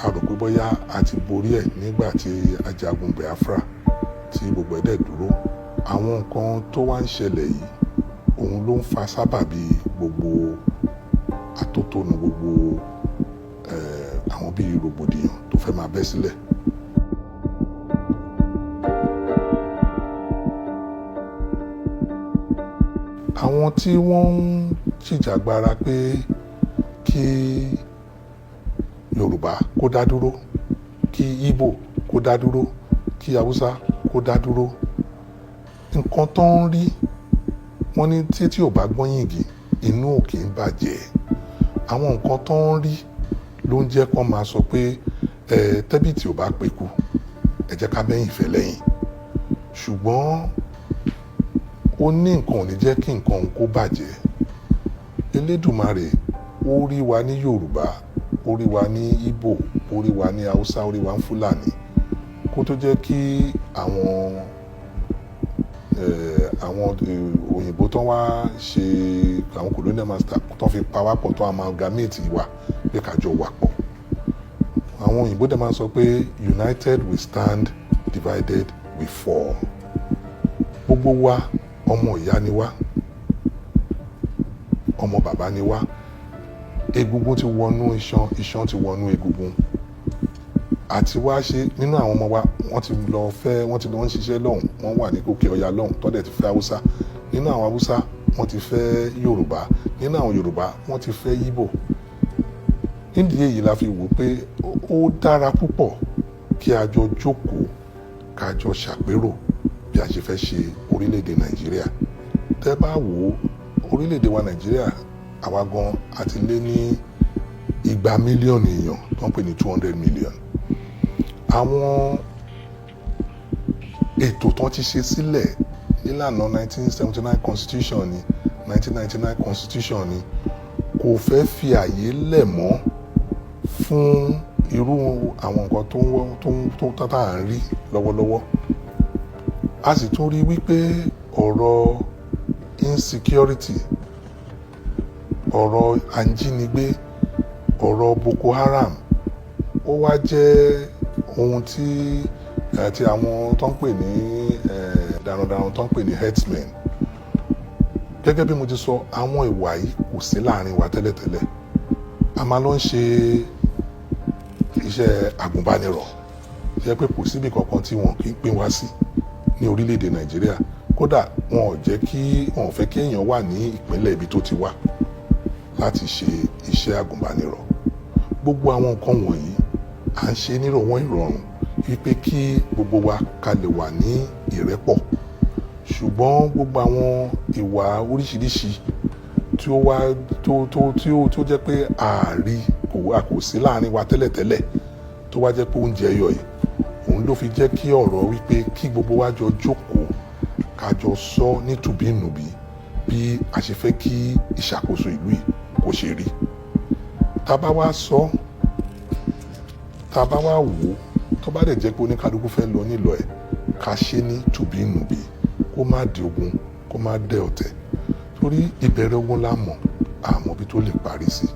A rò pé bóyá a ti borí ẹ̀ nígbà tí a jagun Biafra, tí gbogbo ẹ̀ dẹ̀ dúró. Àwọn nǹkan tó wá ń ṣẹlẹ̀ yìí, òun ló ń fa sábàbí gbogbo atótónu, gbogbo àwọn bíi rògbòdìyàn tó fẹ́ máa bẹ́ sílẹ̀. Àwọn tí wọ́n ń jìjàgbara pé kí Yorùbá kó dá dúró, kí Ìgbò kó dá dúró, kí Haúsá kó dá dúró, nǹkan tó ń rí, wọ́n ní tí ò bá gbọ́n yìngì, inú ò kì í bàjẹ́. Àwọn nǹkan tó ń rí ló ń jẹ́ kó máa sọ pé ẹ tẹ́bìtì ò bá peku, ẹ jẹ́ ká bẹ́yìn fẹ́ lẹ́yìn. Ṣùgbọ́n ó ní nǹkan ò ní jẹ́ kí nǹkan òun kó bàjẹ́. Elédùmarè ó rí wa ní Yorùbá, ó rí wa ní Ìgbò, ó rí wa ní Haúsá, ó rí wa ní Fúlàní, kó tó jẹ́ kí àwọn òyìnbó tó wá ṣe, àwọn colonial master tó fi pa wá pọ̀, tó amalgamate wa pé ká jọ wà pọ̀. Àwọn òyìnbó dẹ̀ máa ń sọ pé, "United we stand, divided we fall." Gbogbo wa, ọmọ ìyá ni wá, ọmọ bàbá ni wá. Egungun ti wọnú iṣan, iṣan ti wọnú egungun. Àti wá ṣe nínú àwọn ọmọ wa, wọ́n ti lọ fẹ́, wọ́n ti lọ ń ṣiṣẹ́ lọ́hùn, wọ́n wà ní Gòkè Ọya lọ́hùn, tọ́dẹ̀ ti fẹ́ Haúsá. Nínú àwọn Haúsá, wọ́n ti fẹ́ Yorùbá. Nínú àwọn Yorùbá, wọ́n ti fẹ́ Ìgbò. Nídìí èyí la fi wò pé ó dára púpọ̀ kí a jọ jókòó, ká jọ ṣàpérò bí a ṣe fẹ́ ṣe orílẹ̀-èdè Nàìjíríà. Tẹ́ bá wò ó, orílẹ̀-èdè wa Nàìjíríà, àwa gan a ti lé ní 200 mílíọ̀nù èèyàn tó ń pè ní 200 million. Àwọn ètò tó ti ṣe sílẹ̀ nílànà 1979 constitution ni, 1999 constitution ni, kò fẹ́ fi àyè lẹ̀ mọ́ fún irú àwọn nǹkan tó ń tá à ń rí lọ́wọ́lọ́wọ́. A sì tún rí wípé ọ̀rọ̀ insecurity, ọ̀rọ̀ ajínigbé, ọ̀rọ̀ Boko Haram, ó wá jẹ́ ohun tí àti àwọn tó ń pè ní darandaran, tó ń pè ní herdsmen. Gẹ́gẹ́ bí mo ti sọ, àwọn ìwà yìí kò sí láàrin wa tẹ́lẹ̀tẹ́lẹ̀. A máa lọ ń ṣe iṣẹ́ àgùnbánirọ̀, ṣe pé kò síbi kankan tí wọn kì í pín wá sí ní orílẹ̀-èdè Nàìjíríà. Kódà wọn ò jẹ́ kí wọn ò fẹ́ kí èèyàn wà ní ìpínlẹ̀ ibi tó ti wá láti ṣe iṣẹ́ àgùnbánirọ̀. Gbogbo àwọn nǹkan wọ̀nyí, à ń ṣe nírọ̀wọ́n ìrọ̀rùn wípé kí gbogbo wa ká lè wà ní ìrẹ́pọ̀. Ṣùgbọ́n gbogbo àwọn ìwà oríṣiríṣi tí ó wá tó tó tí ó tó jẹ́ pé ààrí kò a kò sí láàrin wa tẹ́lẹ̀tẹ́lẹ̀, tó wá jẹ́ pé oúnjẹ yọ yìí, òun ló fi jẹ́ kí ọ̀rọ̀ wípé kí gbogbo wa jọ jókòó, ká jọ sọ nítùbínùbí bí a ṣe fẹ́ kí ìṣàkóso ìlú yìí kó ṣe rí. Tá a bá wá sọ, tá a bá wá wò ó, tó bá dẹ̀ jẹ́ pé oníkálukú fẹ́ lọ nílò ẹ̀, ká ṣe ní tùbínùbí, kó má di ogun, kó má dẹ ọ̀tẹ̀, torí ìbẹ̀rẹ̀ ogun la mọ̀, àmọ́ bí tó lè parí sí.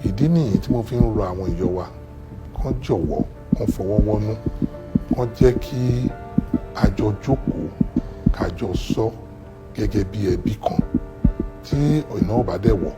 Ìdí nìyí tí mo fi ń rọ àwọn èèyàn wa kán jọ̀wọ́, kán fọwọ́ wọ́nú, kán jẹ́ kí a jọ jókòó, ká jọ sọ gẹ́gẹ́ bí ẹbí kan tí ìná ò bá dẹ̀ wọ̀.